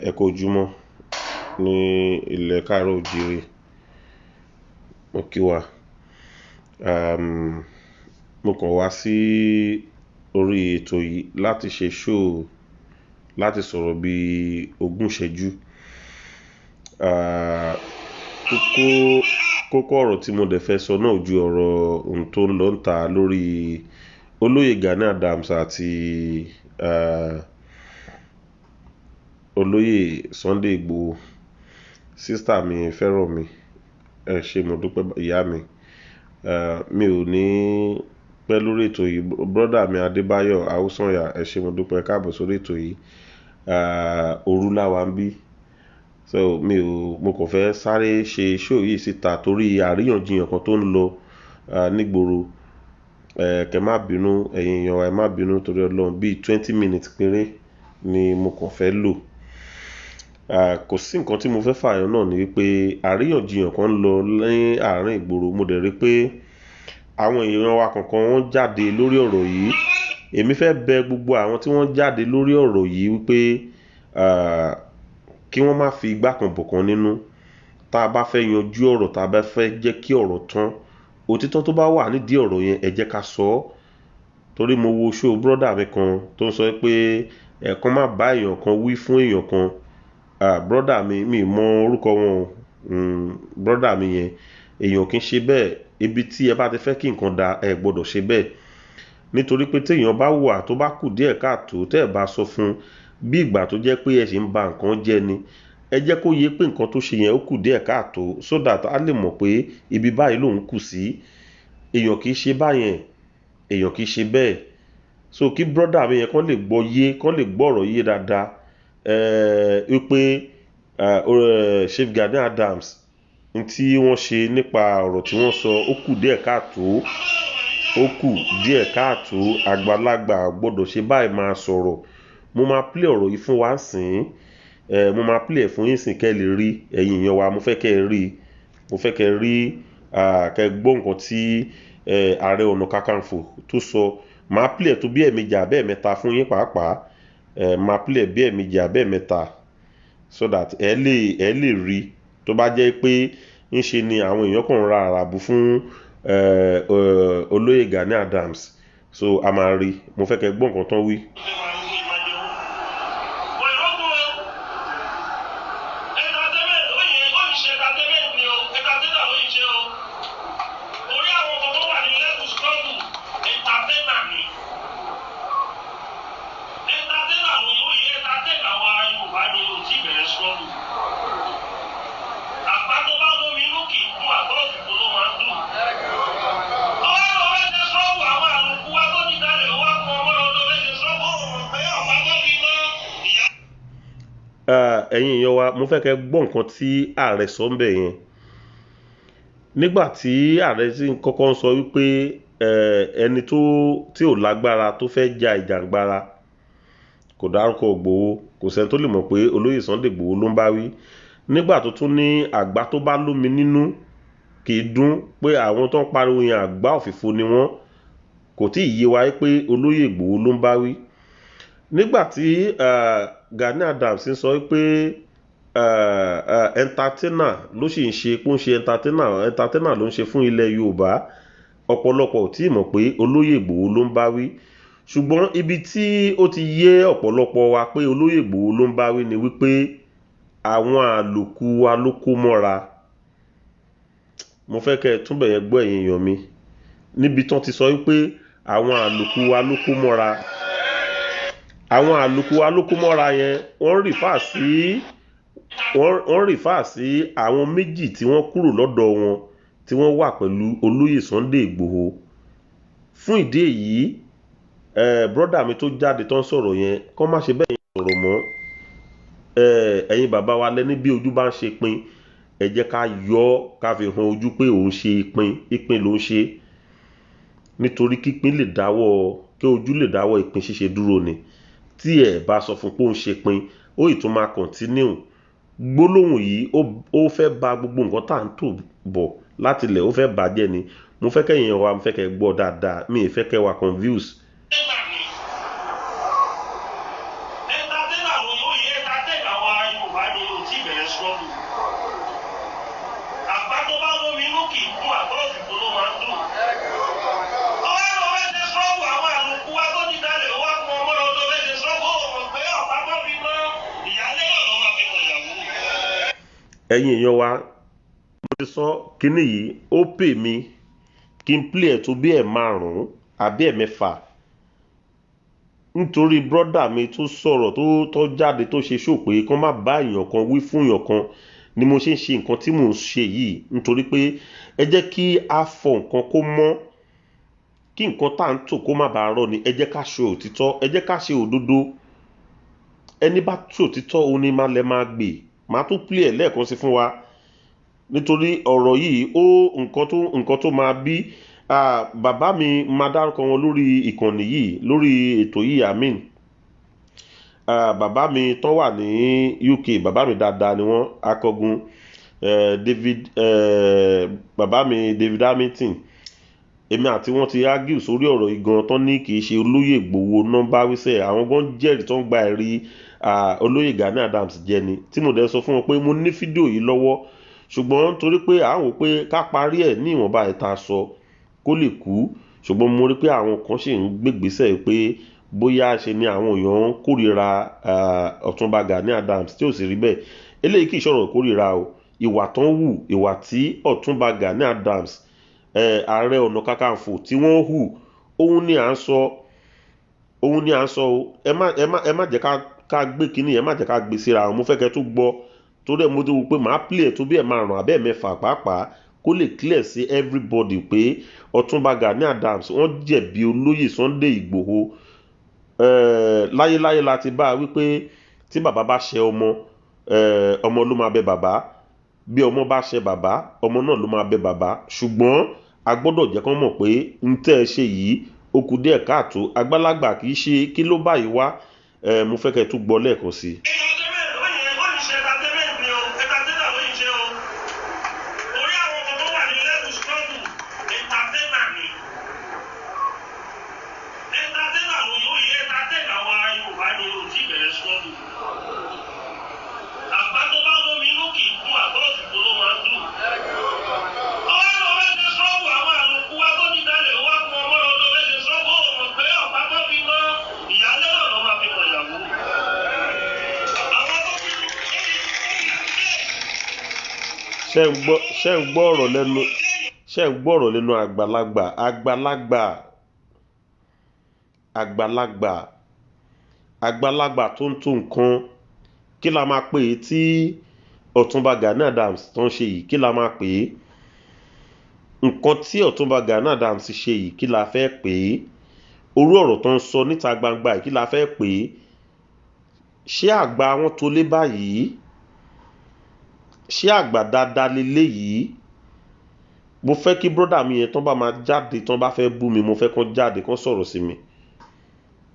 Ẹ kú ojúmọ́ ní ilẹ̀ káàárọ̀ òjíire. Mo kí wa. Mo kàn wá sí orí ètò yìí láti ṣe show, láti sọ̀rọ̀ bí ogún ìṣẹ́jú. Ah, kókó, kókó ọ̀rọ̀ tí mo dẹ̀ fẹ́ sọ náà ju ọ̀rọ̀ ohun tó ń lọ ń ta lórí olóyè Gani Adams àti olóyè Sunday Igboho. Sister mi fẹ́ràn mi. Ẹ ṣé, mo dúpẹ́ ìyá mi. Mi ò ní pẹ́ lórí ètò yìí. Brother mi Adébáyọ̀ Àwùsànyà, ẹ ṣé, mo dúpẹ́, káàbọ̀ sórí ètò yìí. Òru la wà ń bí. So mi ò, mo kàn fẹ́ sáré ṣe show yìí síta torí àríyànjiyàn kan tó ń lọ nígboro. Kẹ má bínú, ẹ̀yin èèyàn wa, ẹ má bínú torí Ọlọ́run. Bí 20 minutes péré ni mo kàn fẹ́ lò. Kò sí nǹkan tí mo fẹ́ fààyàn náà ni wípé àríyànjiyàn kan ń lọ ní àárín ìgboro. Mo dẹ̀ rí pé àwọn èèyàn wa kọ̀ọ̀kan wọ́n jáde lórí ọ̀rọ̀ yìí. Èmi fẹ́ bẹ gbogbo àwọn tí wọ́n jáde lórí ọ̀rọ̀ yìí wípé kí wọ́n má fi igbá kan bọ̀kan nínú. Tá a bá fẹ́ yanjú ọ̀rọ̀, tá a bá fẹ́ jẹ́ kí ọ̀rọ̀ tán, òtítọ́ tó bá wà nídìí ọ̀rọ̀ yẹn, ẹ jẹ́ ká sọ ọ́. Torí mo wo show brother mi kan tó ń sọ pé ẹ̀kan má bá èèyàn kan wí fún èèyàn kan. Brother mi, mi mọ orúkọ wọn o. Brother mi yẹn, èèyàn kì í ṣe bẹ́ẹ̀. Ibi tí ẹ bá ti fẹ́ kí nǹkan da, ẹ gbọdọ̀ ṣe bẹ́ẹ̀. Nítorí pé tí èèyàn bá wà tó bá kù díẹ̀ káàtò, tẹ́ ẹ bá sọ fún bí ìgbà tó jẹ́ pé ẹ sì ń ba nǹkan jẹ́ ni. Ẹ jẹ́ kó yé pé nǹkan tó ṣe yẹn ó kù díẹ̀ káàtò, so that a lè mọ̀ pé ibi báyìí lòun kù sí. Èèyàn kì í ṣe báyẹn, èèyàn kì í ṣe bẹ́ẹ̀. So kí brother mi yẹn kán lè gbọ́ yé, kán lè gbọ́ ọ̀rọ̀ yé dáadáa. Wípé Chief Gani Adams n tí wọ́n ṣe nípa ọ̀rọ̀ tí wọ́n sọ, ó kù díẹ̀ káàtó, ó kù díẹ̀ káàtó. Àgbàlagbà gbọdọ̀ ṣe báyìí máa sọ̀rọ̀. Mo máa play ọ̀rọ̀ yìí fún wa sín. Mo máa play ẹ̀ fún yín sìn kẹ́ ẹ lè rí. Ẹ̀yin èèyàn wa, mo fẹ́ kẹ́ ẹ rí. Mo fẹ́ kẹ́ ẹ rí, kẹ́ ẹ gbọ́ nǹkan tí Ààrẹ Ọ̀nà Kakanfò tó sọ. Màá play ẹ̀ tó bí ẹ̀ẹ̀mejì àbí ẹ̀ẹ̀mẹ́ta fún yín pàápàá. Màá play ẹ̀ bí ẹ̀ẹ̀mejì àbí ẹ̀ẹ̀mẹ́ta so that ẹ lè rí. Tó bá jẹ́ pé ńṣe ni àwọn èèyàn kan ń ra àràbù fún olóyè Gani Adams. So a máa rí. Mo fẹ́ kẹ́ ẹ gbọ́ nǹkan tán wí. Entertainment ó yẹ ó ń ṣe entertainment ni o, entertainer ló ń ṣe o. Torí àwọn kan tó wà ní level struggle, entertainer ni. Entertainer ló yẹ, ó yẹ entertain àwọn ará Yorùbá ni o tí bẹ̀rẹ̀ struggle. Àgbá tó bá lómi inú kì í kún, àgbá òfìfo ló máa ń dùn. Ọwọ́ ló fẹ́ ṣe struggle, àwọn àlùkù wa tó ti dalẹ̀ ó wá kún ọmọ lọ ló fẹ́ ṣe struggle. Ó mọ̀ pé ọ̀pá tó fi mọ́ ìyá. Ẹ̀yin èèyàn wa, mo fẹ́ kẹ́ gbọ́ nǹkan tí ààrẹ sọ ń bẹ̀ yẹn. Nígbà tí ààrẹ sì ń kọ́kọ́ ń sọ wípé ẹni tó tí ò lágbára tó fẹ́ ja ìjàngbara, kò dárúkọ Ìgbòho, kò sẹ́ni tó lè mọ̀ pé olóyè Sunday Igboho ló ń bá wí. Nígbà tó tún ní àgbá tó bá lómi nínú kì í dún, pé àwọn tó ń pariwo yẹn, àgbá òfìfo ni wọ́n, kò tí ì yé wa pé olóyè Ìgbòho ló ń bá wí. Nígbà tí Gani Adams ń sọ pé entertainer ló sì ń ṣe, pé ó ń ṣe entertainer, entertainer ló ń ṣe fún ilẹ̀ Yorùbá, ọ̀pọ̀lọpọ̀ ò tí ì mọ̀ pé olóyè Ìgbòho ló ń bá wí. Ṣùgbọ́n ibi tí ó ti yé ọ̀pọ̀lọpọ̀ wa pé olóyè Ìgbòho ló ń bá wí ni wípé àwọn àlòkù wa ló kó mọ́ra. Mo fẹ́ kẹ́ ẹ túnbẹ̀ yẹn gbọ́, ẹ̀yin èèyàn mi, níbi tán ti sọ wípé àwọn àlòkù wa ló kó mọ́ra. Àwọn àlòkù wa ló kó mọ́ra yẹn, wọ́n refer sí àwọn méjì tí wọ́n kúrò lọ́dọ̀ wọn, tí wọ́n wà pẹ̀lú olóyè Sunday Ìgbòho. Fún ìdí èyí, brother mi tó jáde tó ń sọ̀rọ̀ yẹn, kọ́ má ṣe bẹ́ẹ̀ sọ̀rọ̀ mọ́. Ẹ̀yin bàbá wa lẹ́ní bí ojú bá ń ṣe pin, ẹ jẹ́ ká yọ ọ́, ká fi hàn ojú pé òun ṣe ìpín, ìpín ló ń ṣe. Nítorí kípín lè dáwọ́, kí ojú lè dáwọ́ ìpín ṣíṣe dúró ni. Tí ẹ bá sọ fún pé ó ń ṣe pin, ó ì tún máa continue. Gbólóhùn yìí, ó fẹ́ ba gbogbo nǹkan tá à ń tò bọ̀ láti ilẹ̀, ó fẹ́ bàjẹ́ ni. Mo fẹ́ kẹ́yin èèyàn wa, mo fẹ́ kẹ́ gbọ́ dáadáa. Mi ì fẹ́ kẹ́ wà confused. Entertainer ni. Entertainer ló yẹ, ó yẹ entertain àwọn ará Ẹ̀yin èèyàn wa, mo ti sọ kínní yìí, ó pè mí kí n play ẹ̀ tó bí ẹ̀ márùn-ún àbí ẹ̀ mẹ́fà, nítorí brother mi tó sọ̀rọ̀ tó jáde tó ṣe show pé kán má bá èèyàn kan wí fún èèyàn kan ni mo ṣe ń ṣe nǹkan tí mò ń ṣe yìí. Nítorí pé ẹ jẹ́ kí a fọ nǹkan kó mọ́, kí nǹkan tá à ń tò kó má bàa rọ́ ni. Ẹ jẹ́ ká ṣe òtítọ́, ẹ jẹ́ ká ṣe òdodo. Ẹni bá ṣe òtítọ́, òun ni má lẹ máa gbè. Màá tún play ẹ̀ lẹ́ẹ̀kan sí fún wa, nítorí ọ̀rọ̀ yìí ó nǹkan tó máa bí. Bàbá mi máa dárúkọ wọn lórí ìkànnì yìí, lórí ètò yìí, amin. Bàbá mi tó wà ní UK, bàbá mi dáadáa ni wọ́n, akọgun David, bàbá mi David Hamilton. Èmi àti wọn ti argue sórí ọ̀rọ̀ yìí gan, tán ní kì í ṣe olóyè Ìgbòho nọ́mbà wíṣẹ́. Àwọn gan jẹ́rìí tó ń gba ẹ̀rí olóyè Gani Adams jẹ́ ni, tí mo dẹ̀ sọ fún wọn pé mo ní fídíò yìí lọ́wọ́, ṣùgbọ́n torí pé à ń wò pé ká parí ẹ̀ ní ìwọ̀nba ìta sọ kó lè kú. Ṣùgbọ́n mo rí pé àwọn kan ṣì ń gbégbèsè pé bóyá ṣe ni àwọn èèyàn ń kórìíra Ọ̀túnba Gani Adams, tí ò sì rí bẹ́ẹ̀. Eléyìí kì í ṣọ̀rọ̀ kórìíra o. Ìwà tán hù, ìwà tí Ọ̀túnba Gani Adams, Ààrẹ Ọ̀nà Kakanfò, tí wọ́n hù, òun ni à ń sọ, òun ni à ń sọ o. Ẹ má jẹ́ ká gbé kínní, ẹ má jẹ́ ká gbé síra wọn. Mo fẹ́ kẹ́ tó gbọ́, torí ẹ mo ti wò pé màá play ẹ̀ tó bí ẹ̀ márùn àbẹ́ mẹ́fà pàápàá, kó lè clear sí everybody pé Ọ̀túnba Gani Adams, wọ́n jẹ̀bi olóyè Sunday Ìgbòho. Láyéláyé la ti bá a wípé tí bàbá bá ṣe ọmọ, ọmọ ló máa bẹ bàbá. Bí ọmọ bá ṣe bàbá, ọmọ náà ló máa bẹ bàbá. Ṣùgbọ́n a gbọ́dọ̀ jẹ́ kán mọ̀ pé n tẹ́ ẹ ṣe yìí, ó kù díẹ̀ káàtó. Àgbàlagbà kì í ṣe kí ló báyìí wá. Mo fẹ́ kẹ́ ẹ tún gbọ́ lẹ́ẹ̀kan sí i. Entertainment ló yẹ, ó ní ṣe entertainment ni o, entertainer ló yìí ṣe o. Torí àwọn kan tó wà ní level struggle, entertainer ni. Entertainer ló yóò yẹ entertain àwọn ará Yorùbá ni o tí bẹ̀rẹ̀ struggle. Àgbá tó bá lómi inú kì í kún, àgbá òfìfo ló máa ń dùn. Ọwọ́ ló fẹ́ ṣe struggle, àwọn àlòkù wa tó ti dalẹ̀, ó wá kún ọmọ lọ tó fẹ́ ṣe struggle, ó mọ̀ pé ọ̀pá tó fi mọ́ ìyálé náà ló máa fi mọ̀ ìyàwó. Àwọn tó fi Ṣé ń gbọ́ ọ̀rọ̀ lẹ́nu? Ṣé ń gbọ́ ọ̀rọ̀ lẹ́nu àgbàlagbà? Àgbàlagbà, àgbàlagbà, àgbàlagbà tó ń tó nǹkan, kí la máa pè é tí Ọ̀túnba Gani Adams tó ń ṣe yìí? Kí la máa pè é? Nǹkan tí Ọ̀túnba Gani Adams ṣe yìí, kí la fẹ́ pè é? Orú ọ̀rọ̀ tó ń sọ níta gbangba yìí, kí la fẹ́ pè é? Ṣé àgbà wọn tó lé báyìí? Ṣé àgbà dáadáa leléyìí? Mo fẹ́ kí brother mi yẹn, tán bá máa jáde, tán bá fẹ́ bú mi, mo fẹ́ kán jáde, kán sọ̀rọ̀ sí mi,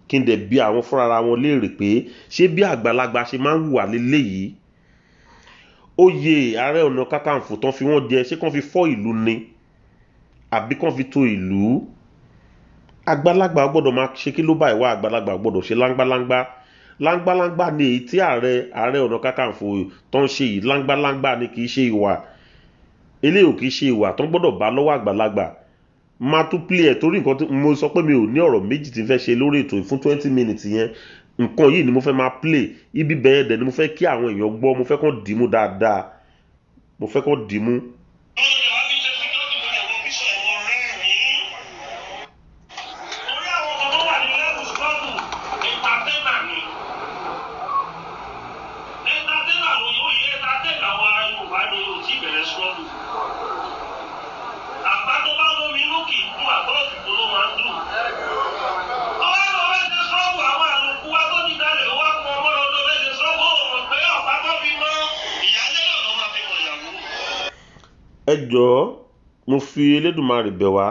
kí n dẹ̀ bi àwọn fúnra wọn léèrè pé ṣé bí àgbàlagbà ṣe máa ń hùwà leléyìí? Oyè Ààrẹ Ọ̀nà Kakanfò tán fi wọ́n jẹ, ṣé kán fi fọ́ ìlú ni àbí kán fi tó ìlú? Àgbàlagbà gbọ́dọ̀ máa ṣe kí ló báyìí wá. Àgbàlagbà gbọ́dọ̀ ṣe láńgbáláńgbá. Láńgbáláńgbá ni èyí tí Ààrẹ Ọ̀nà Kakanfò tó ń ṣe yìí. Láńgbáláńgbá ni, kì í ṣe ìwà. Eléyìí ò kì í ṣe ìwà tó ń gbọ́dọ̀ bá lọ́wọ́ àgbàlagbà. Máa tún play ẹ̀, torí nǹkan tí mo sọ pé mi ò ní ọ̀rọ̀ méjì tí n fẹ́ ṣe lórí ètò yìí fún 20 minutes yẹn, nǹkan yìí ni mo fẹ́ máa play. Ibi bẹ́ẹ̀ dẹ̀ ni mo fẹ́ kí àwọn èèyàn gbọ́. Mo fẹ́ kán dìímú dáadáa, mo fẹ́ kán dìímú. Wọ́n lè wá fi ṣe security, mo lè wo bíṣọ̀ ẹ̀wọ̀n rẹ́rìn-ín. Torí àwọn kan tó wà ní level struggle, entertainer ni. Entertainer ló yóò yẹ entertain àwọn ará Yorùbá ni o tí bẹ̀rẹ̀ struggle. Àgbá tó bá lómi inú kì í kún, àgbá òfìfo ló máa ń dùn. Ọwọ́ ló fẹ́ ṣe struggle, àwọn àlòkù wa tó ti dalẹ̀, ó wá kún ọmọ lọ tó fẹ́ ṣe struggle, ó mọ̀ pé ọ̀pá tó fi mọ́ ìyálé náà ló máa fi mọ̀ ìyàwó. Ẹ jọ̀ọ́, mo fi Elédùmarè bẹ̀ wá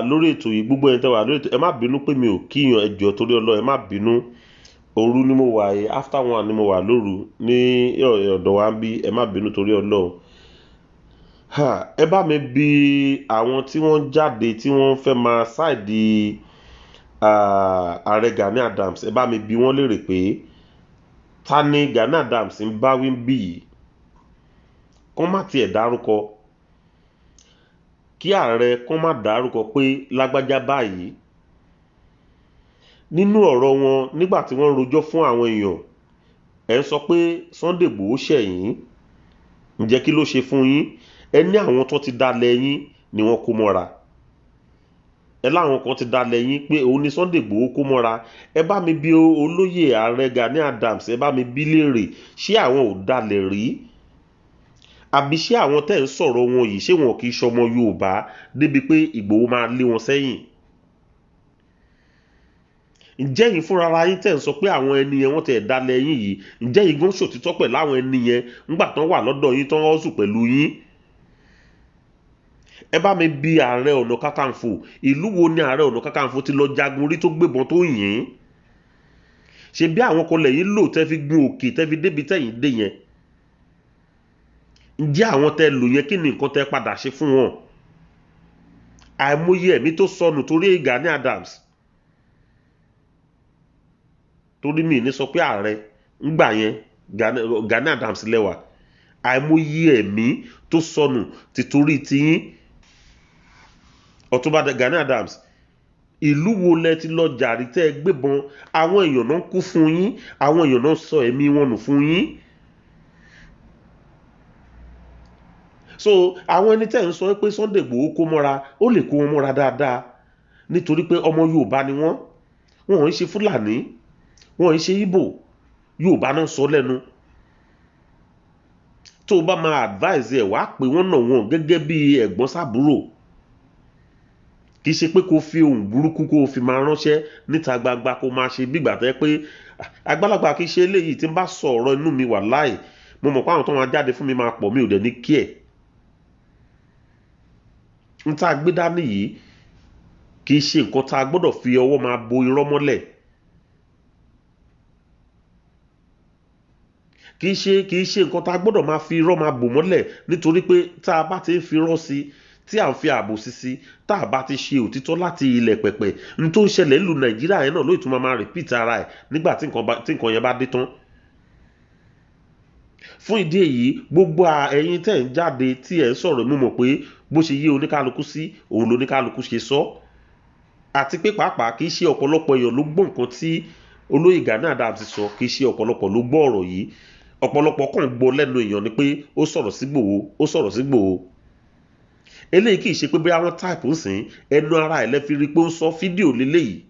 lórí ètò yìí. Gbogbo ẹ̀yin tẹ́ wà lórí ètò, ẹ má bínú pé mi ò kíyàn. Ẹ jọ̀ọ́, torí Ọlọ́run, ẹ má bínú. Òru ni mo wà yìí, after one ni mo wà lóru ní ọ̀dọ̀ wa ń bí. Ẹ má bínú torí Ọlọ́run. Ẹ bá mi bi àwọn tí wọ́n ń jáde, tí wọ́n fẹ́ máa side ààrẹ Gani Adams, ẹ bá mi bi wọ́n léèrè pé ta ni Gani Adams ń bá wí bí yìí? Kán má tiẹ̀ dárúkọ, kí ààrẹ kán má dárúkọ pé lágbájá báyìí nínú ọ̀rọ̀ wọn nígbà tí wọ́n ń rojọ́ fún àwọn èèyàn. Ẹ̀ ń sọ pé Sunday Igboho ṣẹ̀yìn. Ǹjẹ́ kí ló ṣe fún yín? Ẹ ní àwọn tó ti dalẹ̀ yín ni wọ́n kó mọ́ra. Ẹ láwọn kan ti dalẹ̀ yín pé òun ni Sunday Igboho kó mọ́ra. Ẹ bá mi bi olóyè ààrẹ Gani Adams, ẹ bá mi bi léèrè, ṣé àwọn ò dalẹ̀ rí? Àbí ṣé àwọn tẹ́ ń sọ̀rọ̀ wọn yìí, ṣé wọn kì í ṣọmọ Yorùbá débi pé Ìgbòho máa lé wọn sẹ́yìn? Ǹjẹ́ yìí fúnra ara yín tẹ̀ ń sọ pé àwọn ẹni yẹn wọ́n tẹ̀ dalẹ̀ yín yìí, ǹjẹ́ yìí gan ṣòtítọ́ pẹ̀lú àwọn ẹni yẹn ńgbà tán wà lọ́dọ̀ yín, tán hustle pẹ̀lú yín? Ẹ bá mi bi Ààrẹ Ọ̀nà Kakanfò, ìlú wo ni Ààrẹ Ọ̀nà Kakanfò ti lọ jagun rí tó gbébọn tó yìn ín? Ṣe bí àwọn kan lẹ́yìn lò tẹ́ fi gun òkè tẹ́ fi débi tẹ́yìn dé yẹn? Ǹjẹ́ àwọn tẹ́ lò yẹn, kí ni nǹkan tẹ́ padà ṣe fún wọn? Àìmọye ẹ̀mí tó sọnù torí Gani Adams, torí mi ní sọ pé ààrẹ ńgbà yẹn Gani Adams lẹ́wà. Àìmọye ẹ̀mí tó sọnù títorí tiyín, Ọ̀túnba Gani Adams. Ìlú wo lẹ ti lọ jàrí tẹ́ ẹ gbébọn? Àwọn èèyàn náà kú fún yín, àwọn èèyàn náà sọ ẹ̀mí wọn nù fún yín. So àwọn ẹni tẹ́ ń sọ pé Sunday Igboho kó mọ́ra, ó lè kó wọn mọ́ra dáadáa nítorí pé ọmọ Yorùbá ni wọ́n. Wọn ò ń ṣe Fúlàní, wọn ò ń ṣe Ìgbò, Yorùbá náà sọ lẹ́nu. Tó o bá máa advise ẹ̀, wàá pè wọ́n náà wọ́n gẹ́gẹ́ bí ẹ̀gbọ́n sábúrò. Kì í ṣe pé kó fi ohun burúkú kó fi máa ránṣẹ́ níta gbangba, kó máa ṣe bígbà tẹ́ pé àgbàlagbà kì í ṣe eléyìí. Tí n bá sọ ọ̀rọ̀ inú mi, wà láì, mo mọ̀ pé àwọn tó máa jáde fún mi máa pọ̀, mi ò dẹ̀ ní kí ẹ̀. N tá a gbé dání yìí kì í ṣe nǹkan tá a gbọ́dọ̀ fi ọwọ́ máa bo irọ́ mọ́lẹ̀. Kì í ṣe nǹkan tá a gbọ́dọ̀ máa fi irọ́ máa bò mọ́lẹ̀, nítorí pé tá a bá ti ń fi irọ́ sí, tí à ń fi ààbò sí sí, tá a bá ti ṣe òtítọ́ láti ilẹ̀ pẹ̀pẹ̀, n tó ń ṣẹlẹ̀ nílùú Nàìjíríà yẹn náà lóye tún máa repeat ara ẹ̀ nígbà tí nǹkan yẹn bá dé tán. Fún ìdí èyí, gbogbo ẹ̀yin tẹ́ ń jáde tí ẹ̀ ń sọ̀rọ̀, mo mọ̀ pé bó ṣe yé oníkálukú sí òun lóníkálukú ṣe sọ, àti pé pàápàá kì í ṣe ọ̀pọ̀lọpọ̀ èèyàn ló gbọ́ nǹkan tí olóyè Gani Adams sọ. Kì í ṣe ọ̀pọ̀lọpọ̀ ló gbọ́ ọ̀rọ̀ yìí. Ọ̀pọ̀lọpọ̀ kàn gbọ́ lẹ́nu èèyàn ni pé ó sọ̀rọ̀ sí Ìgbòho, ó sọ̀rọ̀ sí Ìgbòho. Eléyìí kì í ṣe pé bóyá wọ́n type ń sìn, ẹnu ara ẹ̀ lẹ́ fi rí pé ó ń sọ fídíò léléyìí.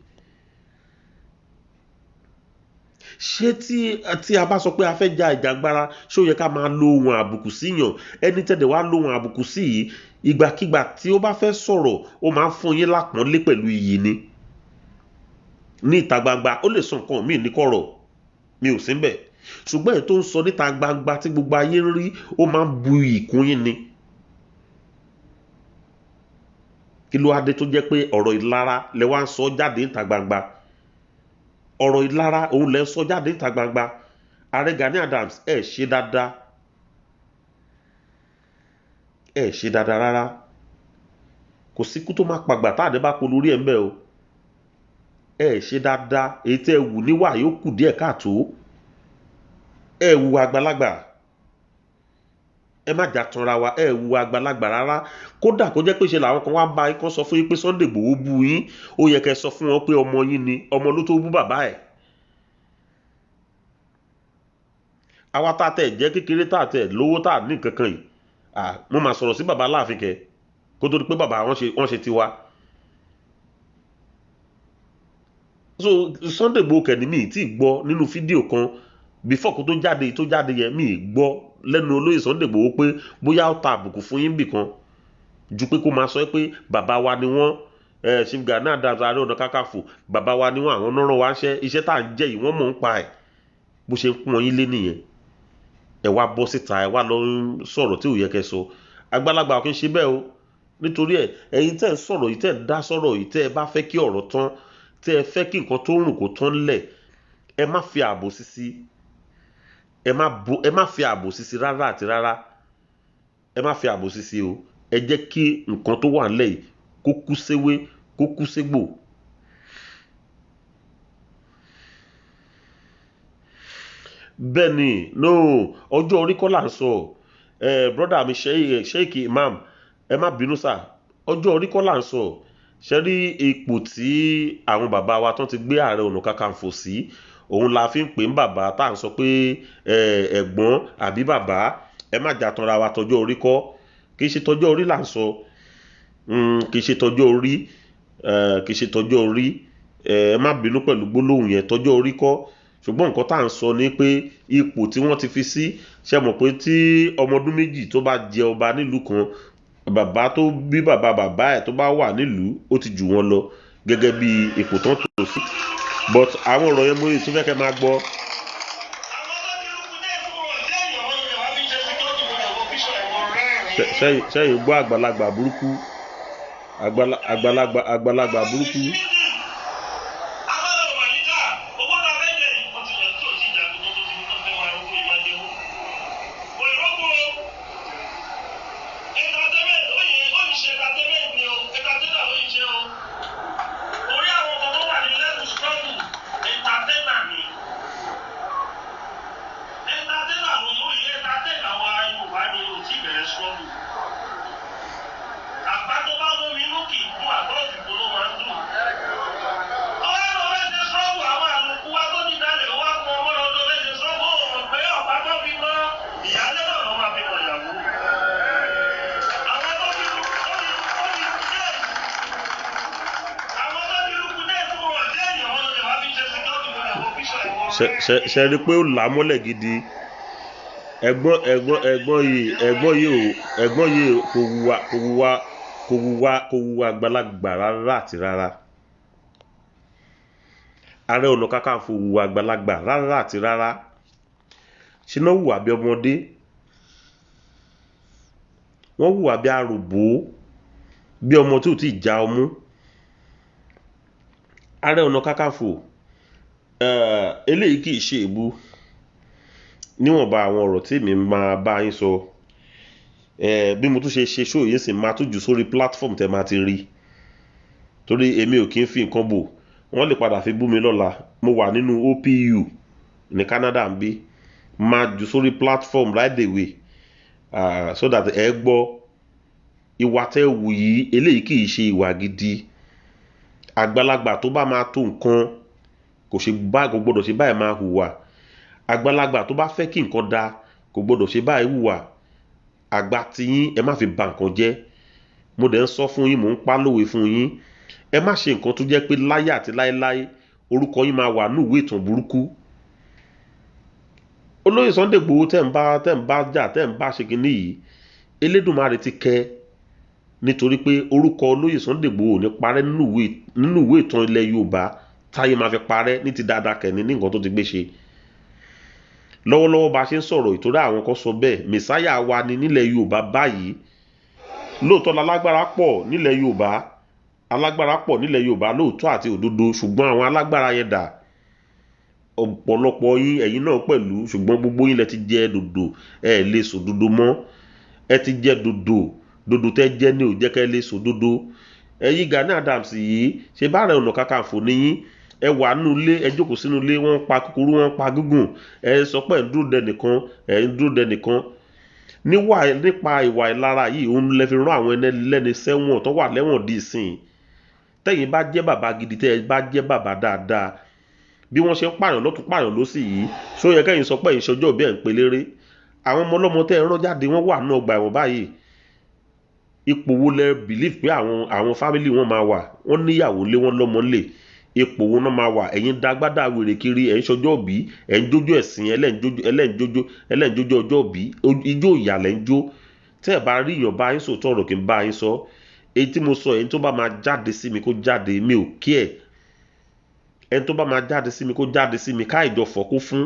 Ṣé tí a bá sọ pé a fẹ́ ja ìjàngbara, ṣé ó yẹ ká máa lo ohun àbùkù síyàn? Ẹni tẹ́lẹ̀ wá lo ohun àbùkù sí yìí, ìgbàkigbà tí ó bá fẹ́ sọ̀rọ̀, ó máa ń fún yín lápọ́nlé pẹ̀lú iyì ni ní ìta gbangba. Ó lè sọ nǹkan míì ní kọ̀rọ̀, mi ò sí níbẹ̀, ṣùgbọ́n èyí tó ń sọ níta gbangba tí gbogbo ayé ń rí, ó máa ń bu iyì kún yín ni. Kí ló wá dé tó jẹ́ pé ọ̀rọ̀ ìlara lẹ wá ń sọ jáde níta gbangba? Ọ̀rọ̀ ìlara òun lẹ ń sọ jáde níta gbangba. Ààrẹ Gani Adams, ẹ ṣe dáadáa, ẹ ṣe dáadáa rárá. Kò síkú tó máa pàgbà tá àdé bá pọ̀ lórí ẹ̀ ń bẹ̀ o. Ẹ ṣe dáadáa. Èyí tẹ́ ẹ wù níwà yóò kù díẹ̀ káàtó. Ẹ wù àgbàlagbà, ẹ má jà tanra wa, ẹ wù àgbàlagbà rárá. Kódà kó jẹ́ pé ṣe làwọn kan wá ń bá yín kán sọ fún yín pé Sunday Igboho bú yín, ó yẹ kẹ́ sọ fún wọn pé ọmọ yín ni, ọmọ ló tó bú bàbá ẹ̀. Àwa tá a tẹ̀ jẹ́ kékeré, tá a tẹ̀ lówó, tá a ní nǹkan kan yìí, mo máa sọ̀rọ̀ sí bàbá Aláàfin kẹ kó tó di pé bàbá wọn ṣe tiwa. So Sunday Igboho kẹ̀ ní mi tí gbọ́ nínú fídíò kan before kó tó jáde, tó jáde yẹn, mi gbọ́ lẹ́nu olóyè Sunday Igboho pé bóyá ó ta àbùkù fún yín bì kan, ju pé kó máa sọ pé bàbá wa ni wọ́n, Chief Gani Adams, Ààrẹ Ọ̀nà Kakanfò, bàbá wa ni wọ́n, àwọn náà rán wa ṣẹ́, iṣẹ́ tá à ń jẹ́ yìí, wọ́n mọ̀ ń pa ẹ̀. Bó ṣe ń pọ́n yín lé nìyẹn. Ẹ wá bọ́ síta, ẹ wá lọ sọ̀rọ̀ tí ò yẹ kẹ́ sọ. Àgbàlagbà kì í ṣe bẹ́ẹ̀ o. Nítorí ẹ, ẹ̀yin tẹ́ ń sọ̀rọ̀ yìí, tẹ́ ń dá sọ̀rọ̀ yìí, tẹ́ ẹ bá fẹ́ kí ọ̀rọ̀ tán, tẹ́ ẹ fẹ́ kí nǹkan tó rùn kó tán lẹ̀, ẹ má fi ààbò sí, ẹ má fi ààbò sí rárá àti rárá. Ẹ má fi ààbò sí o. Ẹ jẹ́ kí nǹkan tó wà nílẹ̀ yìí kó kú séwé, kó kú ségbò. Bẹ́ẹ̀ ni. No, ọjọ́ orí kọ́ là ń sọ. Ẹ brother mi Sheikh Imam, ẹ má bínú sà, ọjọ́ orí kọ́ là ń sọ. Ṣe rí ipò tí àwọn bàbá wa tán ti gbé Ààrẹ Ọ̀nà Kakanfò sí, òun la fi ń pè ń bàbá, tá à ń sọ pé ẹ̀gbọ́n àbí bàbá. Ẹ má jà tanra wa, tọjọ́ orí kọ́, kì í ṣe tọjọ́ orí là ń sọ. Kì í ṣe tọjọ́ orí, kì í ṣe tọjọ́ orí. Ẹ má bínú pẹ̀lú gbólóhùn yẹn, tọjọ́ orí kọ́. Ṣùgbọ́n nǹkan tá à ń sọ ni pé ipò tí wọ́n ti fi sí, ṣe mọ̀ pé tí ọmọ ọdún 2 tó bá jẹ ọba nílùú kan, bàbá tó bí bàbá bàbá ẹ̀ tó bá wà nílùú, ó ti jù wọ́n lọ gẹ́gẹ́ bí ipò tán tó sí. But àwọn ọ̀rọ̀ yẹn mo lè tún fẹ́ kẹ́ máa gbọ́. Àwọn tó ti rúkú dé fún wọn jẹ́ èèyàn wọn lè wá fi ṣe security mo lè wo píṣọ ẹ̀wọ̀n rẹ́rìn-ín. Ṣẹ́yìn gbọ́ àgbàlagbà burúkú, àgbàlagbà burúkú. Agbára ò mà ní ká, owó náà fẹ́ jẹ yìí. Wọ́n ti yàn tí ò tí ì jagun tó tó ti ní tó fẹ́ máa rówó yìí máa jẹ́wọ́. Kò ì rógbó o. Entertainment ó yẹ ó ń ṣe entertainment ni o, entertainer ló ń ṣe o. Orí àwọn kan tó wà ní level struggle, entertainer ni. Entertainer ló ń yẹ entertain àwọn Yorùbá ni ò tí ì bẹ̀rẹ̀ struggle. Àgbá tó bá lómi inú kì í kún, àgbá òfìfo ló máa ń dùn. Ọwọ́ ló fẹ́ ṣe struggle, àwọn àlòkù wa tó ti dalẹ̀ ó wá kún ọmọ lọ tó fẹ́ ṣe struggle, ó mọ̀ pé ọ̀pá tó fi mọ́ ìyálé náà ló máa fi mọ̀ ìyàwó. Àwọn tó ti rú tó ti tó ti dé. Àwọn tó ti rúkú dé fún wọn jẹ́ èèyàn wọn lè wá fi ṣe security mo lè wo píṣọ ẹ̀wọ̀n Ṣe rí i pé ó là á mọ́lẹ̀ gidi. Ẹ̀gbọ́n yìí ò ẹ̀gbọ́n yìí kò wùwà kò wùwà kò wùwà kò wùwà àgbàlagbà rárá àti rárá. Ààrẹ Ọ̀nà Kakanfò wùwà àgbàlagbà rárá àti rárá. Ṣé náà wùwà bí ọmọdé? Wọ́n wùwà bí aròbó, bí ọmọ tí ò tí ì já ọmú. Ààrẹ Ọ̀nà Kakanfò, eléyìí kì í ṣe èébú. Níwọ̀nba àwọn ọ̀rọ̀ tí èmi máa bá yín sọ, bí mo tún ṣe ṣe show yìí sì máa tún jù sórí platform tẹ máa ti rí. Torí èmi ò kí ń fi nǹkan bò. Wọ́n lè padà fi bú mi lọ́la. Mo wà nínú OPU ní Canada ń bí. Máa jù sórí platform right away, so that ẹ gbọ́ ìwà tẹ́ wù yìí, eléyìí kì í ṣe ìwà gidi. Àgbàlagbà tó bá máa tó nǹkan kò ṣe bá, kò gbọdọ̀ ṣe báyìí máa hùwà. Àgbàlagbà tó bá fẹ́ kí nǹkan da kò gbọdọ̀ ṣe báyìí hùwà. Àgbà tí yín ẹ má fi ba nǹkan jẹ́. Mo dẹ̀ ń sọ fún yín, mò ń pa lówe fún yín. Ẹ má ṣe nǹkan tó jẹ́ pé láyé àti láéláé orúkọ yín máa wà ní ìwé ìtàn burúkú. Olóyè Sunday Igboho tẹ́ ń bá jà, tẹ́ ń bá ṣe kinní yìí, Elédùmarè ti kẹ́, nítorí pé orúkọ olóyè Sunday Igboho ò ní parẹ́ nínú ìwé ìtàn ilẹ̀ Yorùbá táyé máa fi parẹ́ ní ti dáadáa kẹ́ni ní nǹkan tó ti gbé ṣe. Lọ́wọ́lọ́wọ́ bá a ṣe ń sọ̀rọ̀, ìtorí àwọn kan sọ bẹ́ẹ̀, mẹ̀sáyà wa ni nílẹ̀ Yorùbá báyìí. Lóòótọ́ lálágbára pọ̀ nílẹ̀ Yorùbá, alágbára pọ̀ nílẹ̀ Yorùbá lóòótọ́ àti òdodo, ṣùgbọ́n àwọn alágbára yẹn dà? Ọ̀pọ̀lọpọ̀ yín, ẹ̀yin náà pẹ̀lú, ṣùgbọ́n gbogbo yín lẹ ti jẹ dòdò, ẹ lè sòdodo mọ́. Ẹ ti jẹ dòdò, dòdò tẹ́ jẹ́ ní ò jẹ́ kẹ́ lè sòdodo. Ẹ̀yin Gani Adams yìí, ṣe bá Ààrẹ Ọ̀nà Kakanfò níyín, ẹ wà nínú ilé, ẹ jókòó sínú ilé, wọ́n ń pa kúkúrú, wọ́n ń pa gígùn, ẹ sọ pé ẹ̀ ń dúró dẹ nìkan, ẹ̀ ń dúró dẹ nìkan. Nípa ìwà ìlara yìí, òun lẹ fi rán àwọn ẹlẹ́ni sẹ́wọ̀n tó wà lẹ́wọ̀n di ìsìn. Tẹ́yìn bá jẹ́ bàbá gidi, tẹ́ ẹ bá jẹ́ bàbá dáadáa, bí wọ́n ṣe ń pààyàn lọ́tún pààyàn lọ́sì yìí, ṣó yẹ kẹ́yìn sọ pé ẹ̀yin ṣọjọ́ òbí ẹ̀ ń pelére? Àwọn ọmọ ọlọ́mọ tẹ́ ẹ rán jáde, wọ́n wà nínú ọgbà ẹ̀wọ̀n báyìí. Ipò wo lẹ believe pé àwọn family wọn máa wà? Wọ́n níyàwó lé, wọ́n lọ́mọ lé. Ipò wo náà máa wà? Ẹ̀yin dágbádá wèrè kiri, ẹ̀ ń ṣọjọ́ òbí, ẹ̀ ń jójó ẹ̀sìn, ẹlẹ́njójó ọjọ́ òbí, ijó ìyà lẹ́ ń jó. Tẹ́ ẹ̀ bá rí èèyàn bá yín sòótọ́ ọ̀rọ̀ kí n bá yín sọ. Èyí tí mo sọ, ẹni tó bá máa jáde sí mi kó jáde, mi ò care. Ẹni tó bá máa jáde sí mi kó jáde sí mi, ká ìjọ fọ́ kó fún.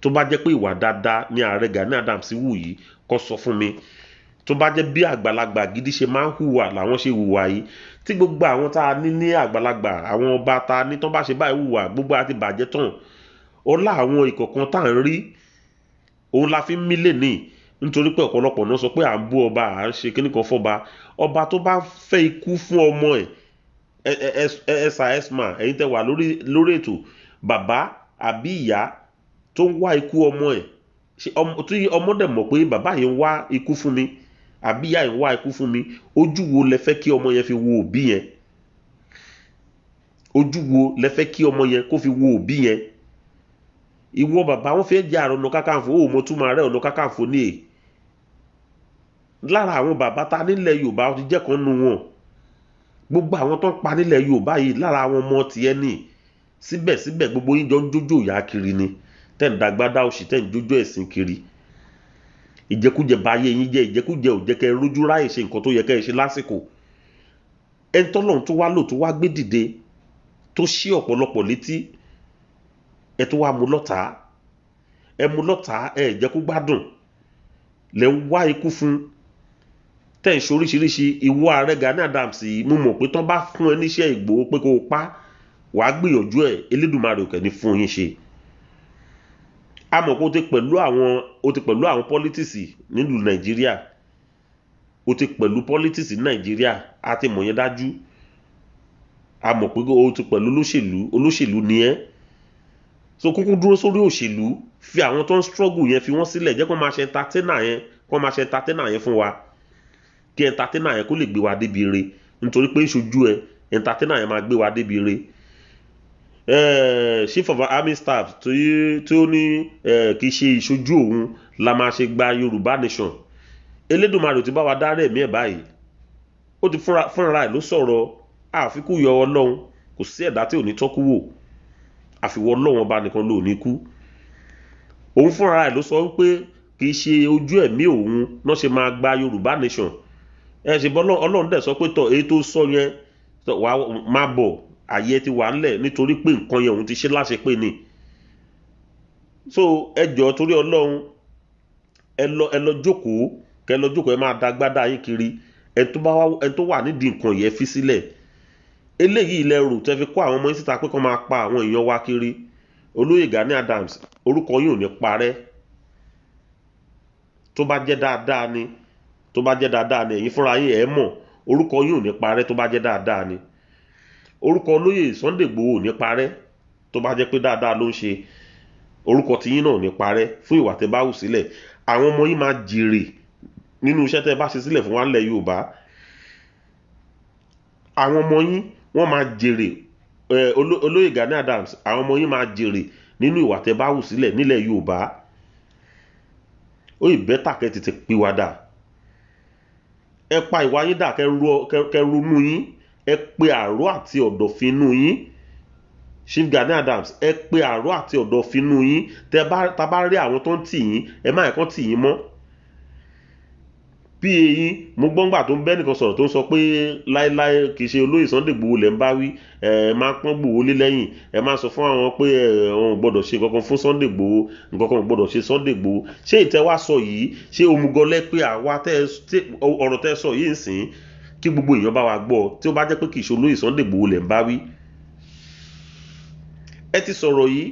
Tó bá jẹ́ pé ìwà dáadáa ni ààrẹ Gani Adams wù yìí, kó sọ fún mi. Tó bá jẹ́ bí àgbàlagbà gidi ṣe máa ń hùwà làwọn ṣe hùwà yìí, tí gbogbo àwọn tá a ní ní àgbàlagbà, àwọn ọba tá a ní tó bá ṣe báyìí hùwà, gbogbo á ti bàjẹ́ tán. Ọlá àwọn ìkọ̀kan tá à ń rí, òun la fi ń mí lénìí. Nítorí pé ọ̀pọ̀lọpọ̀ náà sọ pé à ń bú ọba, à ń ṣe kíní kan fọ́ba. Ọba tó bá fẹ́ ikú fún ọmọ ẹ̀, ẹ ẹ̀sà ẹ̀sìmà, ẹ̀yin tẹ́ wà lórí ètò, bàbá àbí ìyá tó ń wá ikú ọmọ ẹ̀, ṣe ọmọ tí ọmọ dẹ̀ mọ̀ pé bàbá yìí ń wá ikú fún mi àbí ìyá yìí ń wá ikú fún mi, ojú wo lẹ fẹ́ kí ọmọ yẹn fi wo òbí yẹn? Ojú wo lẹ fẹ́ kí ọmọ yẹn kó fi wo òbí yẹn? Ìwọ bàbá, wọn fẹ́ jẹ́ Ààrẹ Ọ̀nà Kakanfò, ó mọ túmọ̀ Ààrẹ Ọ̀nà Kakanfò ní è. Lára àwọn bàbá ta nílẹ̀ Yorùbá, ó ti jẹ́ kan nu wọn. Gbogbo àwọn tó ń pa nílẹ̀ Yorùbá yìí, lára àwọn ọmọ tiẹ̀ ní. Síbẹ̀síbẹ̀, gbogbo yín jọ ń jójó ìyá kiri ni, tẹ́ ń dàgbádá òṣì, tẹ́ ń jójó ẹ̀sìn kiri. Ìjẹkújẹ bá ayé yín jẹ́. Ìjẹkújẹ ò jẹ́ kẹ́ ẹ rójú ráyè ṣe nǹkan tó yẹ kẹ́ ẹ ṣe lásìkò. Ẹni tọ́lọ́run tó wá lò, tó wá gbé dìde, tó ṣí ọ̀pọ̀lọpọ̀ létí, ẹ tó wá mú lọ́tàá, ẹ mú lọ́tàá, ẹ jẹ́ kó gbádùn, lẹ́ ń wá ikú fún, tẹ́ ń ṣe oríṣiríṣi. Ìwọ ààrẹ Gani Adams yìí, mo mọ̀ pé tán bá fún ẹ níṣẹ́ Ìgbòho pé kó o pa, wàá gbìyànjú ẹ̀. Elédùmarè òkè ní fún yín ṣe. A mọ̀ pé o ti pẹ̀lú àwọn politics nílùú Nàìjíríà. O ti pẹ̀lú politics ní Nàìjíríà, a ti mọ̀ yẹn dájú. A mọ̀ pé o ti pẹ̀lú olóṣèlú, olóṣèlú ni ẹ́. So kúkú dúró sórí òṣèlú, fi àwọn tó ń struggle yẹn, fi wọ́n sílẹ̀, jẹ́ kó máa ṣe entertainer yẹn, kó máa ṣe entertainer yẹn fún wa, kí entertainer yẹn kó lè gbé wa débi ire, nítorí pé ìṣojú ẹ, entertainer yẹn máa gbé wa débi ire. Chief of Army Staff tí ó ní kì í ṣe ìṣojú òun la máa ṣe gba Yorùbá Nation, Elédùmarè ti bá wa dárí ẹ̀mí ẹ̀ báyìí. Ó ti fúnra ẹ̀ ló sọ̀rọ̀. Àfikún yọ Ọlọ́run, kò sí ẹ̀dá tí ò ní tọ́kú wò, àfiwọ́ Ọlọ́run Ọba nìkan ló ní kú. Òun fúnra ẹ̀ ló sọ wípé kì í ṣe ojú ẹ̀mí òun náà ṣe máa gba Yorùbá Nation. Ẹ ṣe bọ́, Ọlọ́run dẹ̀ sọ pé tọ̀, èyí tó sọ yẹn wà má bọ̀, àyè ti wà ńlẹ̀, nítorí pé nǹkan yẹn, òun ti ṣe láṣẹ pé ni. So ẹ jọ̀ọ́, torí Ọlọ́run, ẹ lọ jókòó, kẹ lọ jókòó, ẹ máa dagbádá yín kiri. Ẹ tó bá wá, ẹ tó wà nídìí nǹkan yẹn, fi sílẹ̀. Eléyìí lẹ rò tẹ́ fi kó àwọn ọmọ yín síta pé kó máa pa àwọn èèyàn wa kiri. Olóyè Gani Adams, orúkọ yín ò ní parẹ́. Tó bá jẹ́ dáadáa ni, tó bá jẹ́ dáadáa ni, ẹ̀yin fúnra yín ẹ̀ mọ̀, orúkọ yín ò ní parẹ́. Tó bá jẹ́ dáadáa ni, orúkọ olóyè Sunday Igboho ò ní parẹ́. Tó bá jẹ́ pé dáadáa ló ń ṣe, orúkọ tiyín náà ò ní parẹ́ fún ìwà tẹ́ bá hù sílẹ̀. Àwọn ọmọ yín máa jèrè nínú iṣẹ́ tẹ́ bá ṣe sílẹ̀ fún wa nílẹ̀ Yorùbá. Àwọn ọmọ yín, wọ́n máa jèrè. Olóyè Gani Adams, àwọn ọmọ yín máa jèrè nínú ìwà tẹ́ bá hù sílẹ̀ nílẹ̀ Yorùbá. Ó ì better kẹ́ tètè pìwàdà, ẹ pa ìwà yín dà, kẹ́ ronú yín, ẹ pe àrò àti ọ̀dọ̀fin inú yín. Chief Gani Adams, ẹ pe àrò àti ọ̀dọ̀fin inú yín. Tẹ́ bá tá bá rí àwọn tó ń tì yín, ẹ má ẹ̀kọ́ tì yín mọ́ pa yín. Mo gbọ́ngbà tó ń bẹ́ nìkan sọ̀rọ̀, tó ń sọ pé láéláé, kì í ṣe olóyè Sunday Igboho lẹ̀ ń bá wí. Ẹ máa pọ́n Igboho lé lẹ́yìn, ẹ máa sọ fún àwọn pé ẹ wọn ò gbọ́dọ̀ ṣe nǹkan kan fún Sunday Igboho, nǹkan kan ò gbọ́dọ̀ ṣe Sunday Igboho. Ṣé ìtẹ́wá sọ yìí, ṣé òmùgọ̀lẹ́ pé àwa tẹ́ ọ̀rọ̀ tẹ́ sọ yìí ń sìn kí gbogbo èèyàn bá wa gbọ́, tí ó bá jẹ́ pé kì í ṣe olóyè Sunday Igboho lẹ̀ ń bá wí? Ẹ ti sọ̀rọ̀ yìí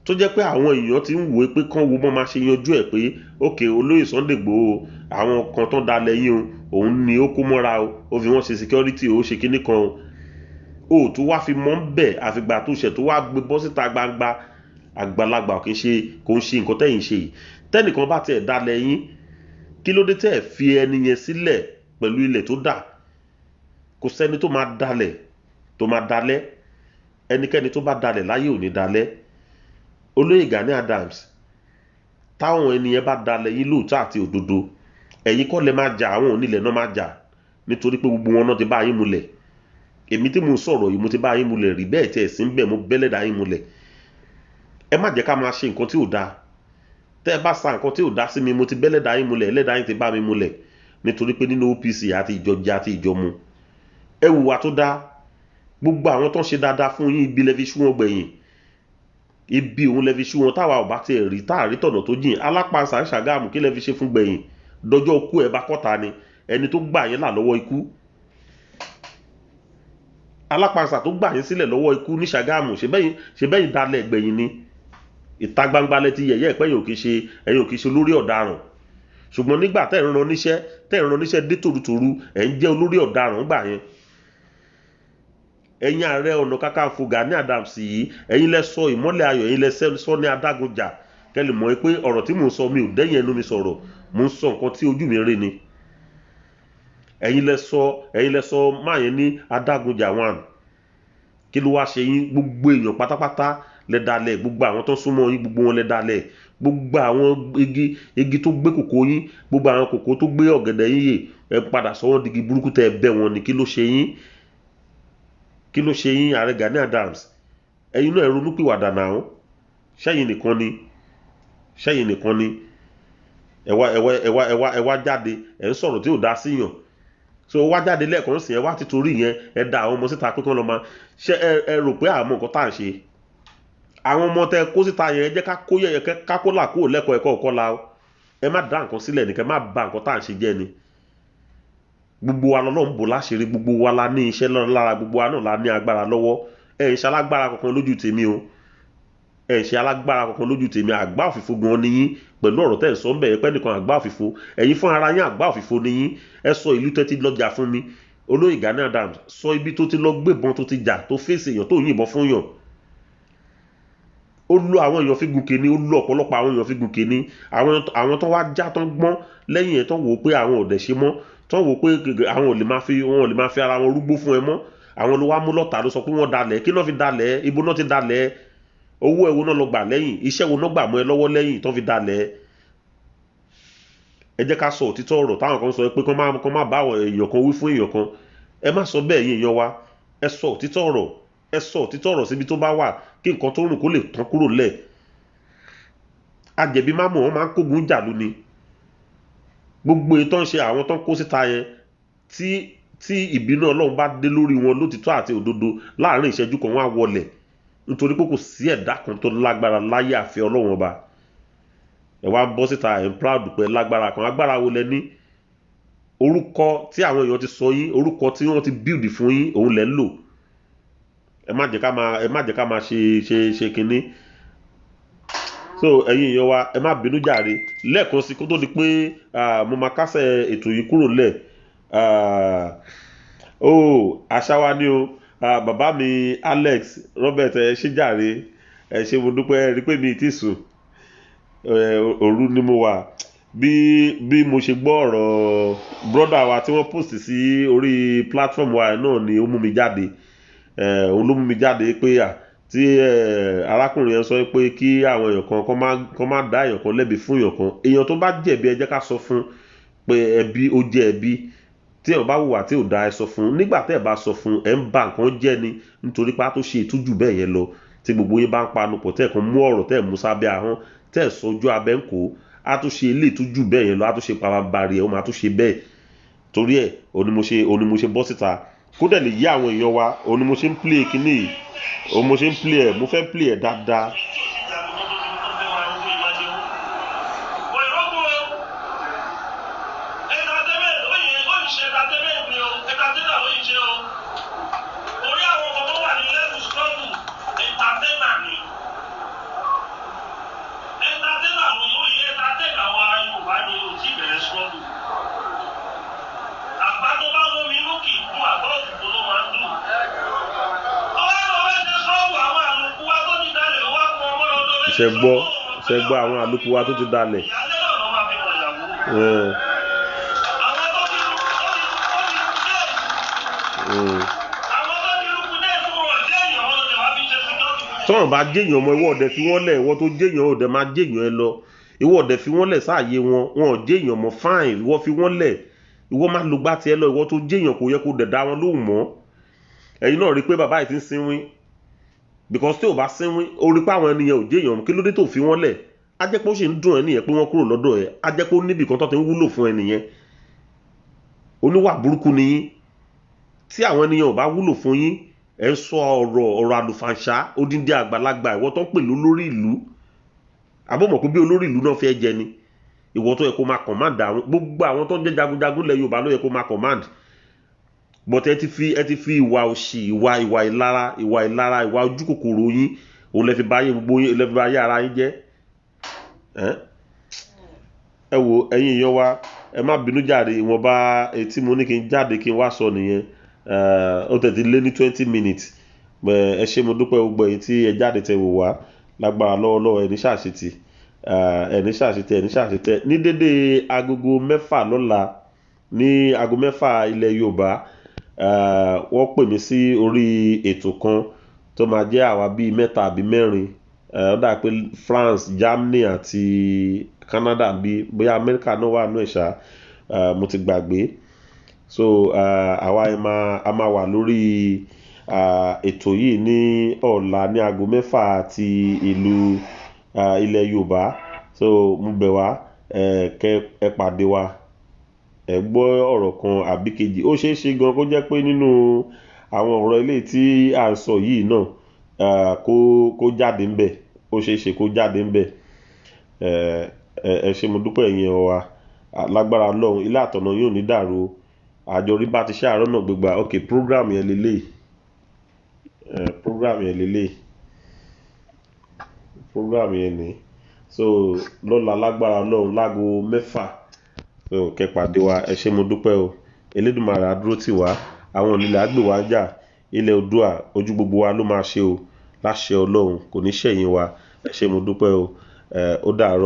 tó jẹ́ pé àwọn èèyàn ti ń wò ó pé kán wo bọ́n máa ṣe yanjú ẹ̀, pé ókè, olóyè Sunday Igboho, àwọn kan tó dalẹ̀ yín o, òun ni ó kó mọ́ra o, ó fi wọ́n ṣe security, ó ṣe kinní kan o, ó tún wá fi mọ́ ń bẹ̀, àfìgbà tó ṣẹ̀ tó wá gbé bọ́ síta gbangba. Àgbàlagbà kì í ṣe, kò ń ṣe nǹkan tẹ́yìn ṣe yìí. Tẹ́nìkan bá tiẹ̀ dalẹ̀ yín, kí ló dé tẹ́ ẹ̀ fi ẹni yẹn sílẹ̀ pẹ̀lú ilẹ̀ tó dà? Kò sẹ́ni tó máa dalẹ̀ tó máa dalẹ̀. Ẹnikẹ́ni tó bá dalẹ̀ láyé ò ní dalẹ̀. Olóyè Gani Adams, táwọn ènìyàn bá dalẹ̀ yín lóòótọ́ àti òdodo, ẹ̀yin kọ́ lẹ máa jà, àwọn onílẹ̀ náà máa jà, nítorí pé gbogbo wọn náà ti bá yín mulẹ̀. Èmi tí mo ń sọ̀rọ̀ yìí, mo ti bá yín mulẹ̀ rí bẹ́ẹ̀ tí ẹ̀ sí ń bẹ̀, mo bẹ́lẹ̀ dá yín mulẹ̀. Ẹ má jẹ́ ká máa ṣe nǹkan tí ò dáa. Tẹ́ ẹ bá sa nǹkan tí ò dá sí mi, mo ti bẹ́lẹ̀ dá yín mulẹ̀, ẹlẹ́dàá yín ti bá mi mulẹ̀, nítorí pé nínú OPC àti ìjọ jẹ àti ìjọ mu, ẹ hùwà tó dáa. Gbogbo àwọn tó ń ṣe dáadáa fún yín, ibi lẹ fi ṣú wọn gbẹ̀yìn, ibi òun lẹ fi ṣú wọn. Táwa ò bá tiẹ̀ rí tá àrí tọ̀nà tó jìn, alápàṣà ń Ṣàgámù, kí lẹ fi ṣe fún gbẹ̀yìn? Dọjọ́ ikú ẹ bá kọ́ta ni ẹni tó gbà yín là lọ́wọ́ ikú, alápàṣà tó gbà yín sílẹ̀ lọ́wọ́ ikú ní Ṣàgámù, ṣe bẹ́yìn dalẹ̀ gbẹ̀yìn ni. Ìta gbangba lẹ ti yẹ̀yẹ́ ẹ̀pẹ́ ẹ̀yin ò kì í ṣe olórí ọ̀daràn, ṣùgbọ́n nígbà tẹ́ ń ran níṣẹ́, tẹ́ ń ran níṣẹ́ dé tòrutòru, ẹ̀ ń jẹ́ olórí ọ̀daràn gbà yẹn. Ẹ̀yin Ààrẹ Ọ̀nà Kakanfò Gani Adams yìí, ẹ̀yin lẹ sọ Ìmọ́lẹ̀ Ayọ̀, ẹ̀yin lẹ sọ ní adágúnjà. Kẹ́lẹ̀ mọ̀ pé ọ̀rọ̀ tí mò ń sọ, mi ò dẹ́yìn ẹnu mi sọ̀rọ̀, mò ń sọ nǹkan tí ojú mi rí ni. Ẹ̀yin lẹ sọ máa yẹn ní adágúnjà one. Kí ló wá ṣe yín? Gbogbo èèyàn pátápátá Lẹ dalẹ̀ gbogbo àwọn tó súnmọ́ yín, gbogbo wọn lẹ dalẹ̀. Gbogbo àwọn igi tó gbé kòkó yín, gbogbo àwọn kòkó tó gbé ọ̀gẹ̀dẹ̀ yín yè, ẹ padà sọ wọ́n digi burúkú tẹ́ ẹ bẹ́ wọn ni. Kí ló ṣe yín? Kí ló ṣe yín, Ààrẹ Gani Adams? Ẹ̀yin náà ẹ ronúpìwàdà náà. Ṣẹ́yìn nìkan ni? Ṣẹ́yìn nìkan ni? Ẹ wá, ẹ wá, ẹ wá, ẹ wá, ẹ wá jáde, ẹ ń sọ̀rọ̀ tí ò dá síyàn. So wá jáde lẹ́ẹ̀kan sí, ẹ wá ti torí yẹn, ẹ da àwọn ọmọ síta pé kán lọ máa ṣe. Ẹ rò pé àmọ́ nǹkan tá à ń ṣe. Àwọn ọmọ tẹ kó síta yẹn, ẹ jẹ́ ká kó yẹ ká kó là kó lẹ́kọ̀ọ́ ẹ̀kọ́ ọ̀kọ́ la. Ẹ má dá nǹkan sílẹ̀ nìkan, má ba nǹkan tá à ń ṣe jẹ́ ni. Gbogbo wa lọ́lọ́run bò láṣìírí, gbogbo wa la ní iṣẹ́ lára, gbogbo wa náà la ní agbára lọ́wọ́. Ẹ ń ṣe alágbára kankan lójú tèmi o, ẹ ń ṣe alágbára kankan lójú tèmi. Àgbá òfìfo gan ni yín pẹ̀lú ọ̀rọ̀ tẹ́ ẹ̀ sọ ń bẹ̀ pẹ́ nìkan. Àgbá òfìfo ẹ̀yin fún ara yín, àgbá òfìfo ni yín. Ẹ sọ ìlú tẹ́ ti lọ́jà fún mi. Olóyè Gani Adams, sọ ibi tó ti lọ gbébọn, tó ti jà, tó fèsì èèyàn, tó yìnbọn fún yàn. Ó lo àwọn èèyàn fi gùnkè ni, ó lo ọ̀pọ̀lọpọ̀ àwọn èèyàn fi gùnkè ni. Àwọn tó wá já tán gbọ́n lẹ́yìn ẹ̀, tán wò ó pé àwọn ò dẹ̀ ṣe mọ́, tán wò ó pé àwọn ò lè máa fi wọn ò lè máa fi ara wọn rúgbó fún ẹ mọ́, àwọn ló wá mú lọ́tà, ló sọ pé wọ́n dalẹ̀. Kí náà fi dalẹ̀? Ibo náà ti dalẹ̀? Owó ẹ̀ wo náà lọ gbà lẹ́yìn? Iṣẹ́ wo náà gbà mọ́ ẹ lọ́wọ́ lẹ́yìn tán fi dalẹ̀? Ẹ jẹ́ ká sọ òtítọ́ ọ̀rọ̀. Táwọn kan sọ pé kán má bá àwọn èèyàn kan wí fún èèyàn kan, ẹ má sọ bẹ́ẹ̀. Yín èèyàn wa, ẹ sọ òtítọ́ ọ̀rọ̀, ẹ sọ òtítọ́ ọ̀rọ̀ síbi tó bá wà, kí nǹkan tó rùn kó lè tán kúrò lẹ̀. Ajẹ̀bí má mọ̀, wọ́n máa ń kógun jàlú ni. Gbogbo ètò ń ṣe àwọn tó ń kó síta yẹn, tí ìbínú Ọlọ́run bá dé lórí wọn lótìtọ́ àti òdodo, láàrin ìṣẹ́jú kan, wọ́n á wọlẹ̀, nítorí pé kò sí ẹ̀dá kan tó lágbára láyé àfi Ọlọ́run Ọba. Ẹ wá bọ́ síta, ẹ̀ ń proud pé lágbára kan. Agbára wo lẹ ní? Orúkọ tí àwọn èèyàn ti sọ yín, orúkọ tí wọ́n ti build fún yín, òun lẹ ń lò. Ẹ má jẹ́ ká máa ṣe kinní. So ẹ̀yin èèyàn wa, ẹ má bínú jàre. Lẹ́ẹ̀kan sí, kó tó di pé mo máa kásẹ̀ ètò yìí kúrò lẹ̀, oh, àṣà wa ni o. Bàbá mi Alex Robert, ẹ ṣé jàre, ẹ ṣé, mo dúpẹ́. Ẹ rí pé mi ti sùn, òru ni mo wà. Bí mo ṣe gbọ́ ọ̀rọ̀ brother wa tí wọ́n post sí orí platform wa náà ni ó mú mi jáde. Òun ló mú mi jáde pé à tí arákùnrin yẹn sọ pé kí àwọn èèyàn kan kán má dá èèyàn kan lẹ́bi fún èèyàn kan. Èèyàn tó bá jẹ̀bi, ẹ jẹ́ ká sọ fún pé ẹ̀bi, ó jẹ́ ẹ̀bi. Tí èèyàn bá hùwà tí ò dáa, ẹ sọ fún. Nígbà tẹ́ ẹ bá sọ fún, ẹ ń ba nǹkan jẹ́ ni, nítorí pé a tó ṣe ìtújù bẹ́ẹ̀ yẹn lọ. Tí gbogbo yín bá ń panu pọ̀, tẹ́ ẹ̀ kan mú ọ̀rọ̀ tẹ́ ẹ̀ mú sábẹ́ ahọ́n, tẹ́ ẹ̀ sọjú abẹ́ ń kó, a tó ṣe ilé ìtújù bẹ́ẹ̀ yẹn lọ, a tó ṣe pabambarì ẹ̀, ó máa tó ṣe bẹ́ẹ̀. Torí ẹ̀ òní mo ṣe bọ́ síta kó dẹ̀ lè yí àwọn èèyàn wa. Òní mo ṣe ń play kíní yìí, òun mo ṣe ń play ẹ̀, mo fẹ́ play ẹ̀ dáadáa. Tí ò sì jagun tó tó fẹ́ máa ń gbé iwájú. Kò ìrókò entertainment ó yìí, ó yìí ṣe entertainment ni o, entertainer ló yìí ṣe o. Torí àwọn kan tó wà ní level struggle, entertainer ni. Entertainer ló yìí entertain àwọn ará Yorùbá ni o tí bẹ̀rẹ̀ struggle. Àgbá tó bá lómi inú kì í kún, àgbá òfìfo ló máa ń dùn. Ọwọ́ ló fẹ́ ṣe struggle, àwọn àlòkù wa tó ti dalẹ̀, ó wá kún ọmọ lọ́dọ̀ fẹ́ Ṣe gbọ́? Ṣe gbọ́ àwọn àlòkù wa tó ti dalẹ̀? Ìyálé náà ló máa fi kọ̀ ìyàwó. Àwọn tó ti dé. Àwọn tó ti lukú dé fún wọn jẹ́ èèyàn, wọn ló lè wá fi ṣe security. Tọ́wọ́n bá jẹ́yàn ọmọ, ìwọ ọ̀dẹ̀ fi wọ́n lẹ̀. Ìwọ tó jẹ́yàn ọ̀dẹ̀ máa jẹ́yàn ẹ lọ. Ìwọ ọ̀dẹ̀ fi wọ́n lẹ̀ sáàyè wọn. Wọn ò jẹ́yàn mọ́, fine, ìwọ fi wọ́n lẹ̀, ìwọ má lo gbá tiẹ̀ lọ. Ìwọ tó jẹ́yàn, kò yẹ kó dẹ̀ dá wọn lóhùn mọ́. Ẹ̀yin náà rí i pé bàbá yìí ti ń sinwin, because tí ò bá sinwin, ó rí i pé àwọn ènìyàn ò jẹ́yàn. Kí ló dé tó fi wọ́n lẹ̀? Á jẹ́ pé ó sì ń dùn ẹ́ nìyẹn pé wọ́n kúrò lọ́dọ̀ ẹ̀. Á jẹ́ pé ó níbì kan tó ti ń wúlò fún ẹ nìyẹn. Oníwà burúkú ni yín. Tí àwọn ènìyàn ò bá wúlò fún yín, ẹ ń sọ ọ̀rọ̀ àlùfànṣá. Odindi àgbàlagbà, ìwọ tó ń pè lólórí ìlú, àbọ̀mọ̀ pé bí olórí ìlú náà fẹ́ jẹ ni ìwọ tó yẹ kó máa command àwọn gbogbo àwọn tó ń jẹ́ jagunjagun lẹ̀ Yorùbá ló yẹ kó máa command. But ẹ ti fi ìwà òṣì, ìwà ìlara, ìwà ìlara, ìwà ojú kòkòrò yín, òun lẹ fi bá yé gbogbo yín, lẹ fi bá yé ara yín jẹ́. Ẹ wo, ẹ̀yin èèyàn wa, ẹ má bínú jàre. Ìwọ̀nba etí mo ní kí n jáde kí n wá sọ nìyẹn. Ó tẹ̀ ti lé ní 20 minutes. Ẹ ṣé, mo dúpẹ́. Gbogbo ẹ̀yin tí ẹ jáde tẹ wò wá, lágbára lọ́wọ́lọ́wọ́, ẹni ṣàṣetì, ẹni ṣàṣetì, ẹni ṣàṣetì. Ní dédé agogo 6 lọ́la, ní aago 6 ilẹ̀ Yorùbá, wọ́n pè mí sí orí ètò kan. tó máa jẹ́ àwa bíi mẹ́ta àbí mẹ́rin. Ó dà pé France, Germany àti Canada, bí bóyá Amẹ́ríkà náà wà nínú ẹ̀ ṣá, mo ti gbàgbé. So àwa yẹn máa a máa wà lórí ètò yìí ní ọ̀la ní aago 6 ti ìlú ilẹ̀ Yorùbá. So mo bẹ̀ wá, kẹ́ ẹ pàdé wa, ẹ gbọ́ ọ̀rọ̀ kan àbí kejì. Ó ṣeé ṣe gan kó jẹ́ pé nínú àwọn ọ̀rọ̀ eléyìí tí à ń sọ yìí náà, kó jáde ńbẹ̀. Ó ṣeé ṣe kó jáde ńbẹ̀. Ẹ ṣé, mo dúpẹ́, ẹ̀yin èèyàn wa. Lágbára Ọlọ́run, ilé àtọ̀nà yín ò ní dàrú o. Àjọ rí bá ti ṣe àárọ̀ náà gbégbá. Ok, program yẹn leléyìí. Program yẹn leléyìí. Program yẹn ni. So lọ́la, lágbára Ọlọ́run, láago 6. So kẹ́ pàdé wa. Ẹ ṣé, mo dúpẹ́ o. Elédùmarè á dúró tì wá. Àwọn onílẹ̀ á gbè wá jà. Ilẹ̀ Oòduà, ojú gbogbo wa ló máa ṣe o. Láṣẹ Ọlọ́run, kò ní ṣẹ̀yìn wa. Ẹ ṣé, mo dúpẹ́ o. Ó dàárọ̀.